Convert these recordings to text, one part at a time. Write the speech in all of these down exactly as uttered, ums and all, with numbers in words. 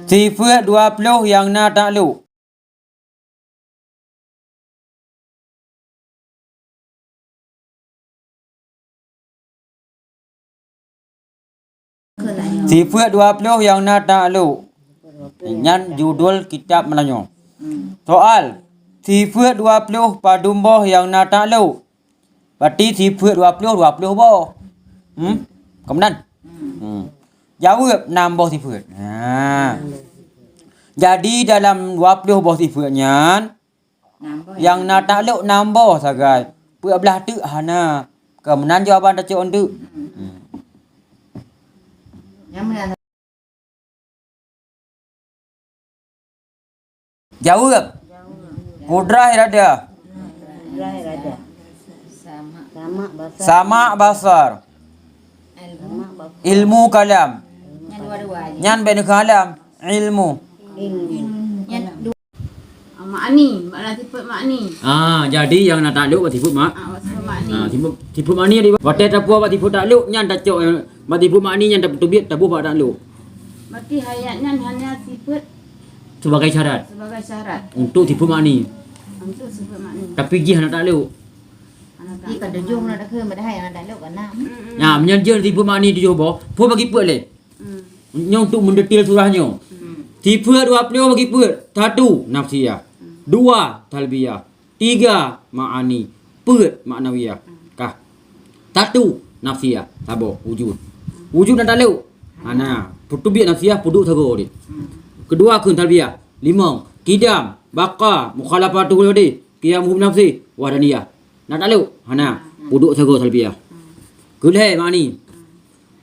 Sifeuet dua ploh nyang na taklok. Sifeuet dua ploh nyang na taklok. Nyan judul kitab meunan nyoe. Soal, sifeuet dua ploh padum boh nyang na taklok? Berarti sifeuet dua ploh, dua ploh boh. Hmm? Ka meunan? Hmm. Jaweueb, nam boh sifeuet. Ha. Jadi dalam dua ploh boh sifeuet nyan, nyang na taklok nam boh sagai. Peuet blah teuk hana. Ka meunan jawaban tacok eunteuk. Hmm. Jaweueb. Kudrah iradah. Sama basar. Ilmu kalam. Nyan bèk neukheueh alam. Ilmu. Ma'ani, makna sifeuet ma'ani. Ah, jadi nyang na taklok bak sifeuet ma-, ah, bak sifeuet ma'ani. Ah, sifeuet, sifeuet ma'ani di watèe tapuwoe bak sifeuet taklok, nyan tacok, eh, bak sifeuet ma'ani nyan tapeutubiet taboh bak taklok. Berarti hayat nyan hanya sifeuet sebagai syarat. Sebagai syarat. Untuk sifeuet ma'ani. Untuk sifeuet ma'ani. Tapi jih hana taklok. Hana taklok. Jih ka tujoh na taklok, padahai hana taklok ka nam. Mm-mm. Nah, meunyan jih sifeuet ma'ani tujoh boh, peue bagi peuet lé? Hmm. Nyoe untuk mendetil surah nyoe. Hmm. Sifeuet dua ploh bagi peuet. Satu, nafsiyah. Hmm. Dua, salbiyah. Tiga, ma'ani. Peuet, ma'nawiyah. Hmm. Kah. Satu, nafsiyah. Saboh, wujud. Wujud na taklok? Hana. Peutubiet nafsiyah, peuduek sagoe deh. Hmm. Keudua kheun salbiyah. Limong, kidam, baqa, mukhalafatu lil hadis, qiyamuhu bi nafsi, wahdaniyah. Na taklok? Hana. Hmm. Peuduek sagoe salbiyah. Hmm. Keulhèe, ma'ani.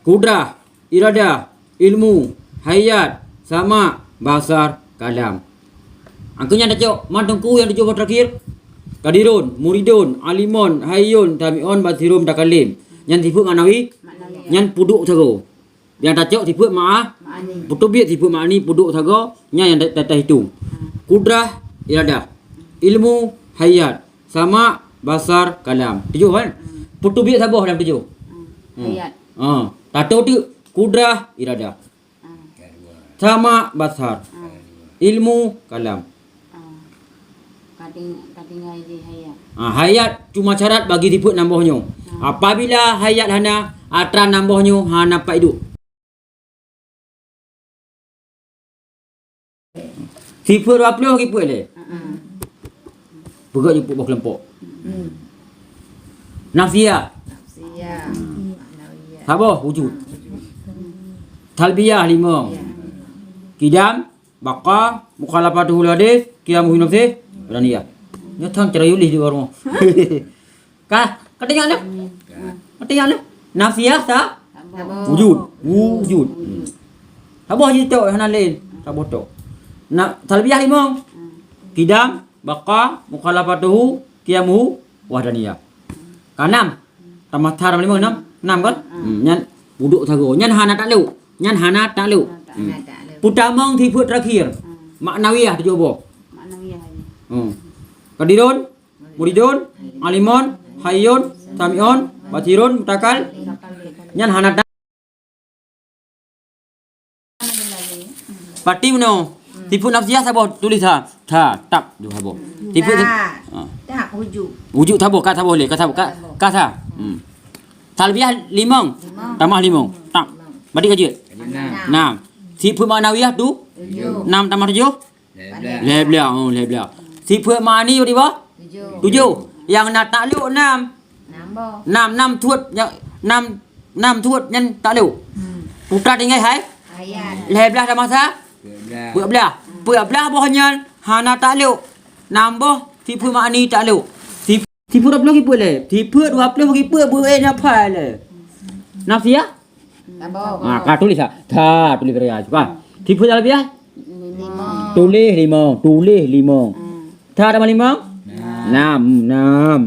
Kudrah, iradah, ilmu, hayat, sama, basar, kalam. Angkeu nyan tacok, man teungku nyang tujoh boh terakhir? Qadirun, muridun, alimun, hayyun, sami'un, basirun, mutakallim. Nyan sifeuet ma'nawi, nyan peuduek sagoe. Nyang tacok sifeuet ma'a-, peutubiet sifeuet ma'ani peuduek sagoe, nyan nyang ta-, ta-, tahitong. Kudrah, iradah, ilmu, hayat, sama, basar, kalam. Tujoh kan? Hmm. Peutubiet saboh dalam tujoh. Hmm. Hmm. Hayat. Ha. Tato tu kudrah, iradah. Hmm. Sama, basar. Hmm. Ilmu, kalam. Ah. Ka ting-, ka tinggai di hayat. Ah, hayat cuma syarat bagi sifeuet nam boh nyoe. Hmm. Apabila hayat hana, atra nam boh nyoe hana payah idup. Sifeuet dua ploh bagi peuet lé? Mm-mm. Peugah jipeuet boh keulompok. Mm. Nafsiyah. Nafsiyah. Saboh, wujud. Salbiyah, limong. Ya. Kidam, baqa, mukhalafatuhu lil hadis, qiyamuhu bi nafsi, wahdaniyah. Nyoe thang cara yulih di warung. Ka, ka teuingat lé? Ka teuingat lé? Nafsiyah sa? Saboh. Wujud. Wujud. Saboh jih tok, hana laén. Saboh tok. Na, salbiyah limong. Kidam, baqa, mukhalafatuhu, qiyamuhu, wahdaniyah. Ka nam. Tamah sa tamah limong, nam. Nam kan? Hmm, nyan wujud sagoe. Nyan hana taklok. Nyan hana taklok. Hmm. Peutamong sifeuet terakhir. Ma'nawiyah tujoh boh. Ma'nawiyah. Hmm. Qadirun, muridun, alimun, hayyun, sami'un, basirun, mutakal-, nyan hana ta-, pati meunoe. Sifeuet nafsiyah saboh tuléh sa, sa, tak, dua saboh. Sifeuet sa-, ha. Tak, wujud. Wujud saboh, ka saboh lé, ka saboh, ka, ka sa. Hmm. Salbiyah limong, limong. Tamah limong. Tak. Limong. Berarti ka jeuet? Enam. Enam. Sifeuet ma'nawiyah tu? Tujoh. Enam tamah tujoh? Lhèe blah. Lhèe blah, oh, lhèe blah. Sifeuet ma'ani berapa? Tujoh. Tujoh. Nyang na taklok nam. Nam boh. Nam, nam thot, nyang, nam, nam thot nyan taklok. Hmm. Putra tinggai hai? Hayat. Lhèe blah tamah sa? Peuet blah. Peuet blah. Peuet blah boh nyan hana taklok. Nam boh sifeuet ma'ani taklok. Sif-, sifeuet dua ploh bagi peuet lé? Sifeuet dua ploh bagi peuet, beuet na phai lé? Nafsiyah? Saboh. Ha, ka tuléh sa. Sa, tuléh beri aja. Ka. Sifeuet salbiyah? Limong. Tuléh limong, tuléh limong. Hmm. Sa tamah limong? Enam. Enam, enam.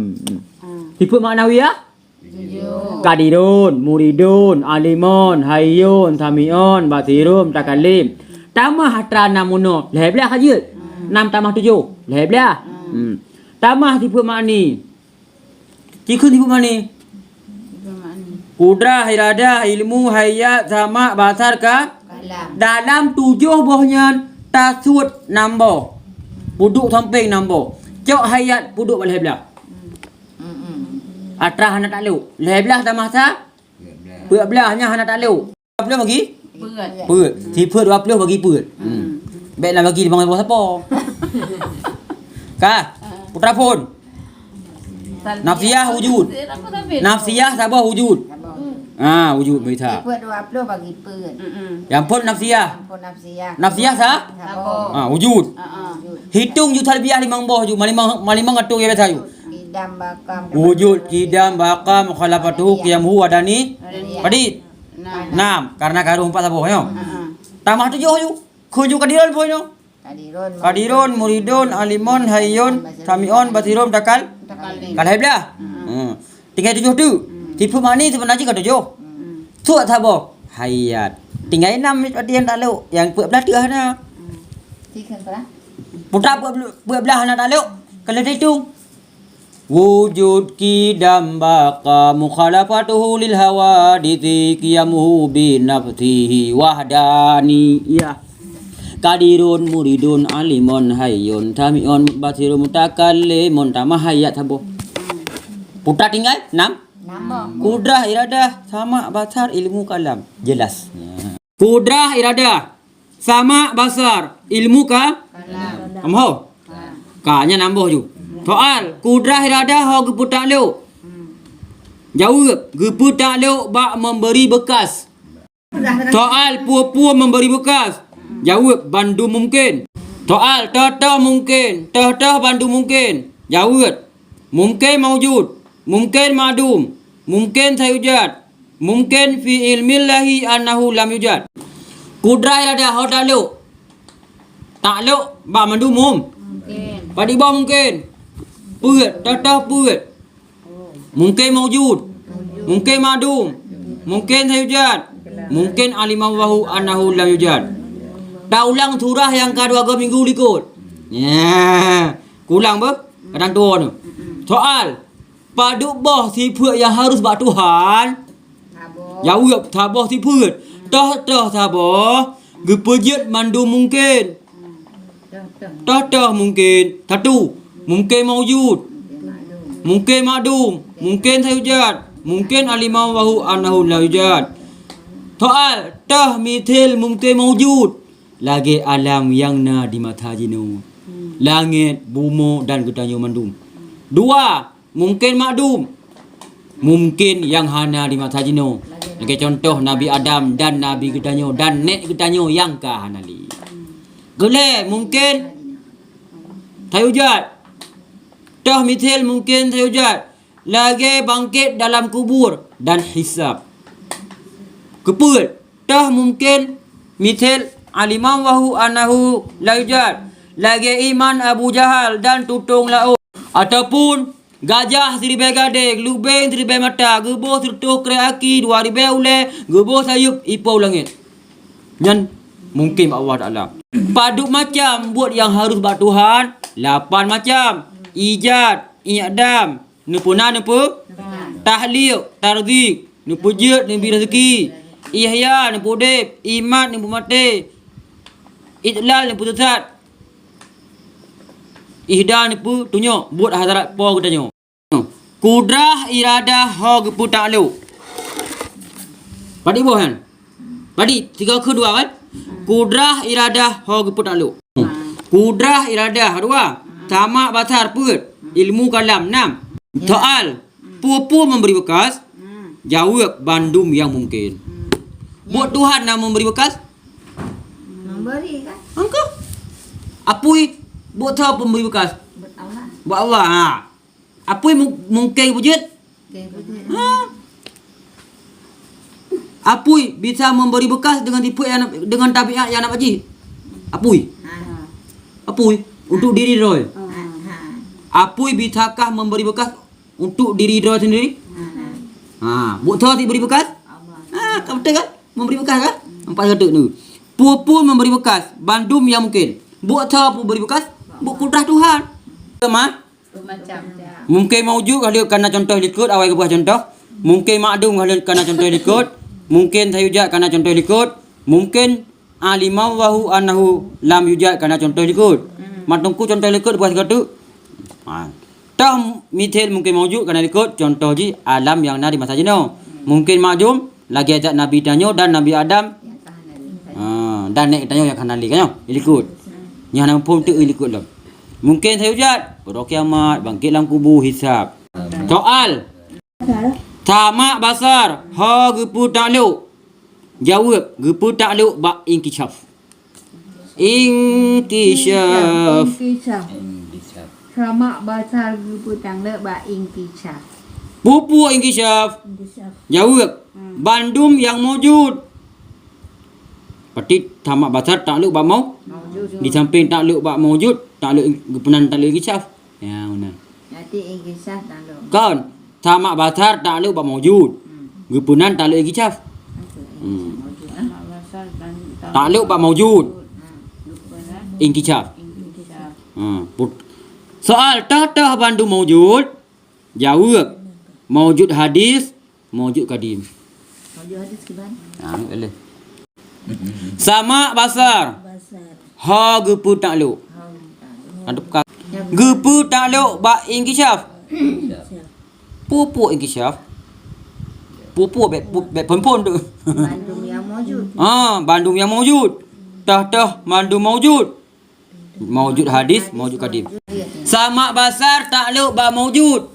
Hmm. Sifeuet ma'nawiyah? Tujoh. Qadirun, muridun, alimun, hayyun, sami'un, basirun, mutakallim. Tamah atra nam meunoe, lhèe blah ka jeuet. Hmm. Nam tamah tujoh, lhèe blah. Hmm. Hmm. Tamah sifeuet ma'ani. Cikheun sifeuet ma'ani? Sifeuet ma'ani. Kudrah, iradah, ilmu, hayat, sama, basar, ka-, Dalam tujoh boh nyan tasuet nam boh. Peuduek sampéng nam boh. Cok hayat peuduek bak lhèe blaih. Atra hana taklok. Lhèe blaih tamah sa? Peuet blaih nyan hana taklok. Dua ploh bagi? Peuet. Peuet. Sifeuet dua ploh bagi peuet. Hmm. Bèk na bagi di bangai sapo. Ka? Putra phôn. Nafsiyah wujud. Nafsiyah saboh wujud. Ha, wujud bisa. Sifeuet dua ploh bagi peuet. Nyang phôn nafsiyah. Nyang phôn nafsiyah. Nafsiyah sa? Saboh. Ha, wujud. Wujud. Hitong ju salbiyah limong boh ju, malimong, malimong atong nyang biasa ju. Kidam, baqa, wujud, kidam, baqa, mukhalafatuhu, qiyamuhu, wahdani. Wahdani. Padit? Enam. Enam. Karena ka rôh empat saboh nyoe. Heeh. Tamah tujoh ju. Keu ju qadiron phôn nyoe. Qadiron, muridon, alimon, hayyun, sami'on, basirun, mutakal-, mutakallim. Ka lhèe blaih. Hmm. Tinggai tujoh tu. Hmm. Sifeuet ma'ani seubeuna jih ka tujoh. Hmm. Suet saboh. Hayat. Tinggai nam berarti nyang taklok. Nyang peuet blaih teuh hana. Hmm. Putra peuet bl-, peuet blaih hana taklok. Ka lheueh teuhitung. Wujud, qidam, baqa, mukhalafatuhu lil hawaditsi, qiyamuhu bi nafsihi, wahdaniyah. Qadirun, muridun, alimun, hayyun, sami'un, basirun, mutakallimun, tamah hayat saboh. Putra tinggai nam? Nam. Kudrah, iradah, sama', basar, ilmu, kalam. Jelas. Kudrah, iradah, sama', basar, ilmu, ka? Kalam. Tamah ho? Ka. Ka, nyan nam boh ju. Soal, kudrah, iradah ho geupeu taklok? Jaweueb, geupeu taklok bak memberi bekas. Soal, peue-peue memberi bekas? Jaweueb, bandum mungken. Soal, toh-toh mungken, toh-toh bandum mungken? Jaweueb, mungken maujud, mungken ma'dum, mungken sayujad, mungken fi ilmillahi annahu lam yujad. Kudrah, iradah ho taklok? Taklok bak mandum mum-, mungken. Padit boh mungken? Peuet, toh-toh peuet. Mungken maujud, mungken ma'dum, mungken sayujad, mungken alimallahu annahu lam yujad. Taulang surah nyang ka dua go minggu likot. Nyan. Kulang beuh? Kadang tuwo nyoe. Soal, padub boh sifeuet nyang harus bak Tuhan? Saboh. Jaweueb, saboh sifeuet. Toh-toh saboh, geupeujeuet mandum mungken. Toh-toh mungken. Satu, mungken maujud. Mungken ma'dum. Mungken sayujad. Mungken alimallahu annahu la yujad. Soal, toh mithil mungken maujud. Lagèe alam nyang na di masa jinoe. Langèt, bumoe dan geutanyoe mandum. Dua, mungken ma'dum. Mungken nyang hana di masa jinoe. Lagèe contoh Nabi Adam dan Nabi geutanyoe dan nèk geutanyoe nyang ka hana lé. Keulhèe, mungken sayujad. Toh mithil mungken sayujad. Lagèe bangkét dalam kubur dan hisab. Keupeuet, toh mungken mithil alimallahu annahu la yujad. Lagèe iman Abu Jahal dan tutong laôt. Ataupun gajah siribèe gadéng, lubeng siribèe mata, geuboh sireutôh krèk aki, dua ribèe ulèe, geuboh sayeuep ipo u langèt. Nyan mungken bak Allah Taala. Padub macam buet nyang harus bak Tuhan? Lapan macam. Ijad, i'dam, neupeuna neupeu-, takhliq, tarzik, neupeujeuet, neubri raseuki, ihya, neupeuudép, imat, neupeumaté, idlal, neupeusesat, ihda, neupeutunyok, buet hadarat Po geutanyoe. Kudrah iradah ho geupeu taklok. Padit boh nyan? Padit, tiga keudua kan? Kudrah iradah ho geupeu taklok. Kudrah iradah dua. Sama' basar peuet. Ilmu kalam enam. Soal, peue-peue memberi bekas? Jaweueb bandum nyang mungken. Buet Tuhan na memberi bekas? Memberi kan? Angka. Apui, buet soe pemberi bekas? Buet Allah. Buet Allah, ha. Apui mu-, mungken beujeuet? Mungken beujeuet. Ha? Apui bisa memberi bekas dengan sifat yang, dengan tabiat yang nak jih? Apui. Ha. Apui untuk diri droe. Ha. Apui bisakah memberi bekas untuk diri droe sendiri? Ha. Ha, buet soe siberi bekas? Allah. Ha, ka beutôi kan? Memberi bekas kan? Empat kata tu. Peue-peue memberi bekas, bandum nyang mungken. Buet soe peuberi bekas? Buet kudrah Tuhan. Teuma? Macam. Mungken maujud ka lheueh kana contoh likot, awai geupeugah contoh. Mungken ma'dum ka lheueh kana contoh likot. Mungken sayujad kana contoh likot. Mungken Alimallahu annahu lam yujad, kana contoh likot. Hmm. Matungku contoh likot buah sigoe tu. Ha. Toh mithil mungkin maujud, kana likot contoh jih alam nyang na di masa jinoe. Mungkin ma'dum, lagèe zat Nabi tanyoe dan Nabi Adam. Ha, dan nèk tanyoe nyang ka hana lé, kan nyoe? Likot. Nyang hana muphom tu likot lom. Mungkin sayujad, padum kiamat, bangkit lam kubu, hisab. Soal. Samak basar, ho geupeu taklok. Jaweueb, geupeu taklok bak inkishaf. Inkishaf. Inkishaf. Samak basar geupeu taklok bak inkishaf. Peue-peue inkishaf? Inkishaf. Jaweueb, hmm, bandum nyang maujud. Berarti samak basar taklok bak mau-, maujud. Di samping taklok bak maujud, taklok in-, geupeunan taklok inkishaf. Ya, beuna. Berarti inkishaf taklok. Kon, samak basar taklok bak maujud. Hmm. Geupeunan taklok inkishaf. Maksud inkishaf, hmm, maujud, eh? Taklok bak maujud. Hmm. Geupeunan. Inkishaf. Inkishaf. Hmm. Put-, soal, toh-toh bandum maujud? Jaweueb, maujud hadis, maujud kadim. Maujud hadis kiban? Ha, boleh. Samak basar. Basar. Ho geupeu taklok. Ho geupeu taklok. Kan tu ka-, geupeu taklok bak inkishaf. Inkishaf. Peue-peue inkishaf? Peue-peue bèk, peue-, bèk phon-phon tu. Bandum nyang maujud. Ha, bandum nyang maujud. Toh-toh bandum maujud. Maujud hadis, maujud kadim. Samak basar taklok bak maujud.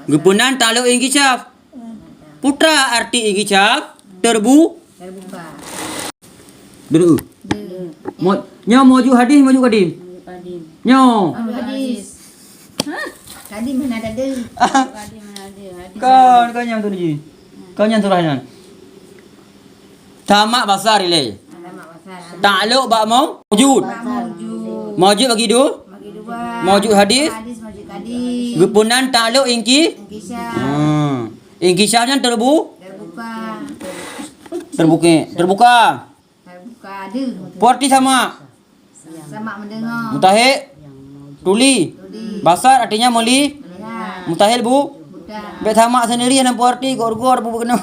Geupeunan taklok inkishaf. Peue arti inkishaf? Terbu-, terbuka. Dulu. Mo-, nyoe maujud hadis, maujud kadim. Maujud kadim. Nyoe. Maujud hadis. Hah? Kadim mana ada? Kadim mana ada? Hadis. Kon, kon nyang tu ji. Kon nyang surah nyan. Samak basar ilèe. Taklok bak mau-, maujud. Bak maujud. Maujud bagi du-, bagi dua. Maujud hadis. Hadis, maujud kadim. Geupeunan taklok ingki-, inkishaf. Hmm. Inkishaf nyan terbu-, terbuka. Terbuka. Terbuka. Terbuka ada. Peue arti samak? Samak mendengar. Mutahiq. Tuli. Tuli. Basar artinya meli-, melihat. Mutahiq bu-, buta. Bèk samak sendiri hana peue arti, kok rugoe bu keunoe.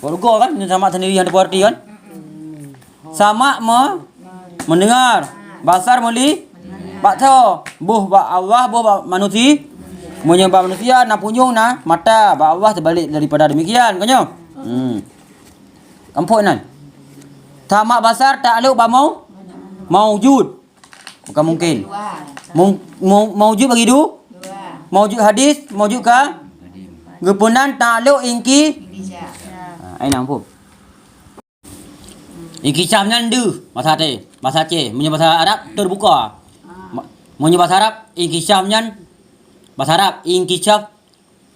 Kok rugoe kan, samak sendiri hana peue arti kan? Samak me-, mendengar. Basar meli-, bak tho. Boh bak Allah, boh bak manusi-, meunyoe bak manusia na punyueng na mata, bak Allah teubalik daripada demikian, kan nyoe? Hmm. Kampok nan. Samak basar taklok bak mau-, maujud. Bukan mungkin. Mau-, mau-, maujud bagi du-, maujud hadis, maujud ka-, geupeunan taklok ingki-, ha, ai nang pun. Inkishaf nyan deuh, bahasa Aceh. Bahasa Aceh, meunyoe bahasa Arab, terbuka. Ma-, meunyoe bahasa Arab, inkishaf nyan, bahasa Arab, inkishaf,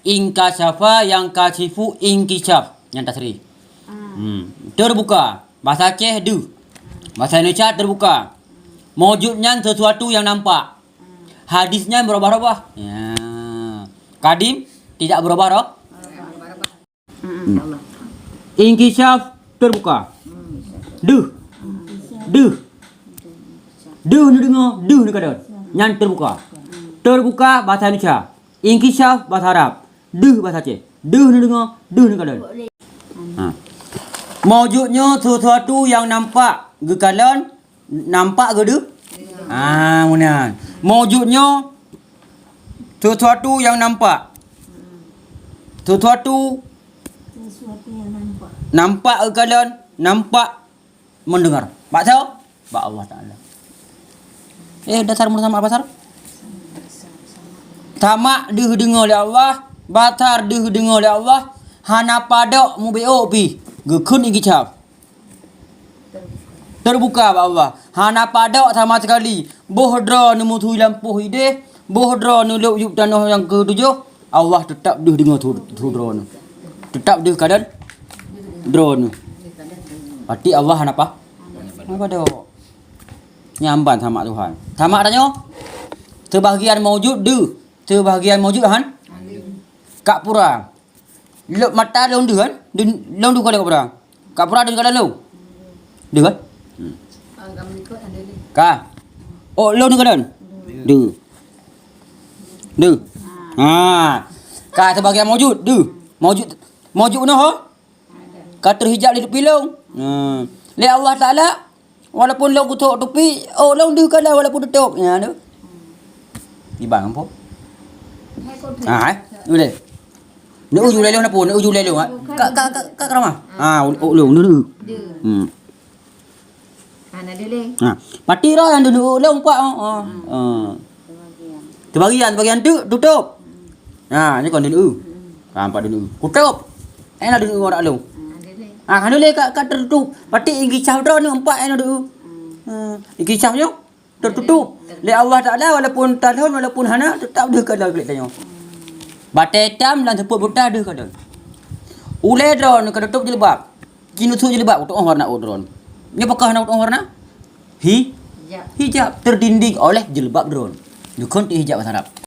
inkasyafa, yankasyifu, inkishaf. Nyan tasrif. Hmm. Terbuka. Bahasa Aceh, deuh. Bahasa Indonesia, terbuka. Maujud nyan sesuatu yang nampak. Hadis nyan berubah-ubah. Ya. Kadim tidak berubah, roh? Hmm. Inkishaf terbuka. Deuh. Deuh. Deuh neudeungoe, deuh neukalon. Nyan terbuka. Terbuka bahasa Indonesia. Inkishaf bahasa Arab. Deuh bahasa Aceh. Deuh neudeungoe, deuh neukalon. Ha. Maujud nyoe sesuatu yang nampak, geukalon, nampak geudu-, ah, meunan. Maujud nyoe sesuatu yang nampak. Sesuatu, sesuatu yang nampak. Nampak geukalon, nampak mendengar. Bak soe? Bak Allah Taala. Eh, dasar meusamak basar. Samak deuh deungoe lé Allah, basar deuh deungoe lé Allah, hana padok mubeok pih, geukheun inkishaf. Terbuka bak Allah. Hana padok sama sekali. Boh droeneuh meusu lampôh idéh, boh droeneuh lôp yup tanoh nyang keutujoh, Allah teutap deuh deungoe su-, su droeneuh. Teutap deuh kalon droeneuh. Berarti Allah hana pa-, hana padok. Nyan ban samak Tuhan. Samak tanyoe, seubahagian maujud deuh, seubahagian maujud han? Ka pura. Lôn mata lôn deuh kan? Deuh, lôn deuh ka lôn ka pura. Ka pura deuh ka lôn. Deuh kan? Hmm. Ka. Oh, lôn deuh ka lôn. Deuh. Deuh. Ha. Ka sebagai maujud, deuh. Maujud, maujud noh, ho? Ka teuhijab lé tupi lôn. Ha. Lé Allah Taala, walaupun lôn kutok tupi, oh, lôn deuh ka lôn walaupun tutôp. Nyan tu. Ibang ampôn. Ha, eh? Boleh. Ni uju lé lôn apa? Ni uju lé lôn, ha? Ka, ka, ka, ka, ka ramah. Ha, u-, u-, lôn deuh. Hmm. Ha, na deuh lé. Ha, pati roh nyang deuh lôn kuat, oh, oh. Hmm. Ha. Teubagian. Teubagian, teubagian tu tutôp. Hmm. Ha, ni kon deuh. Hmm. Ha, empat deuh. Kutôp. Eh, na deuh orang lôn. Ha, deuh lé. Ha, kan deuh lé ka, ka teututôp. Pati geucah droe ni empat eh na deuh. Hmm. Ha, geucah nyoe teututôp. Lé Allah Taala walaupun talhon, walaupun hana, teutap deuh ka lôn klik tanyoe. Batée itam lam seupôt buta deuh ka lôn. Ulée droe ka tutôp jilbab. Jinusu jilbab, utoh warna u droe. Nyoe pakon hana utoh warna? Hi? Hijab. Hijab terdinding oleh jilbab droe. Dukon ti hijab bahasa Arab.